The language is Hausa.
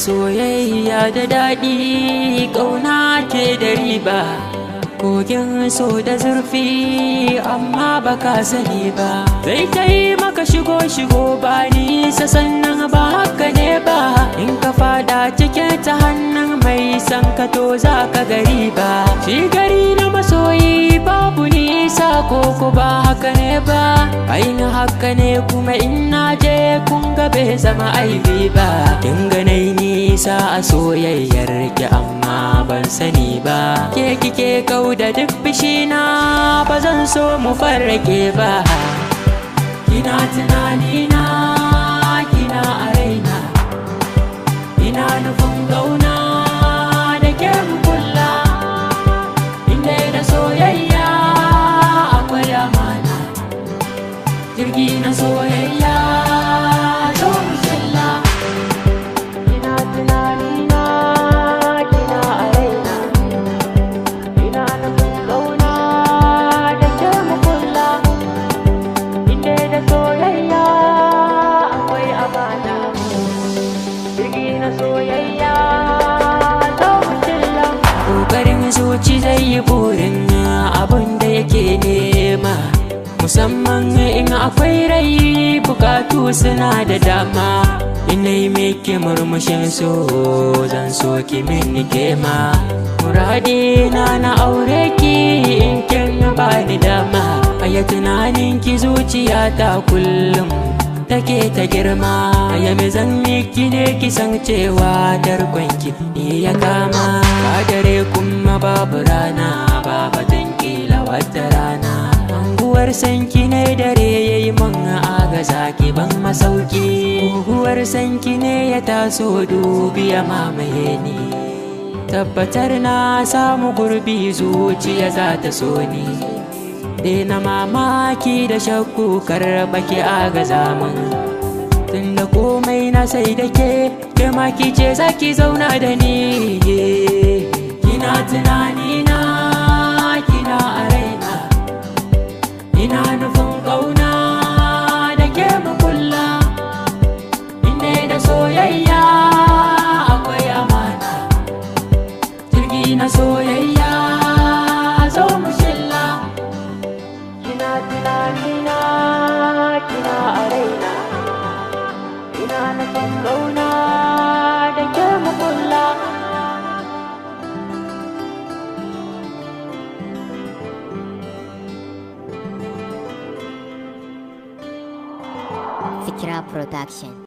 Soyayya da daɗi, ƙauna ke da riba. Kogin so da zurfi, amma baka sani ba. Zai kai maka shigo shigo ba nisa, sannan ba haka ne ba. In ka fada cikin ta hannun mai san ka, to za ka gari ba. Shi gari na masoyi babu nisa, ko ko ba haka ne ba? Aina haka ne kuma in na je kun ga bai zama aibi ba. Kin ga nai nisa a soyayyar ki, amma ban sani ba. Ke kike kau da duk fishina, ba zan so mu farrake ba. Kina tunanina, kina a raina, ina nufin ƙauna da ke mu kulla. Inda da soyayya akwai amana, jirgi na soyayya zo mu shilla. Kina tunanina, kina a raina, ina nufin ƙauna da ke mu kulla. Inda da soyayya akwai amana, jirgi na soyayya zo mu shilla. Ƙoƙarin zuci zai yi burin abin da yake nema, musamman in akwai rai, bukatu suna da dama. Ina yi miki murmushin so, zan so ki mini kema. Muradi na na aure ki in kin bani dama. Aya tunanin ki zuciya ta kullum take ta girma. Aya me zan miki ne ki san cewa tarkonki ni ya kama? Ba dare kuma babu rana, ba batun kila wata rana. Anguwar sanki ne dare yayi mun, agaza ki ban masauki. Guguwar sanki ne ya taso, dubi ya mamaye ni. Tabbatar na samu gurbi, zuciya za ta so ni. Daina mamaki da shakku, karɓa ki agaza mun. Tunda komai na sai da ke, ke ma ki ce za ki zauna da ni. Kina tunani na, kina a raina, ina nufin ƙauna da ke mu kulla. Inda da soyayya akwai amana, jirgi na soyayya zo mu shilla. Kina tunanina, kina a raina, ina nufin ƙauna da ke mu kulla. Fikra Production.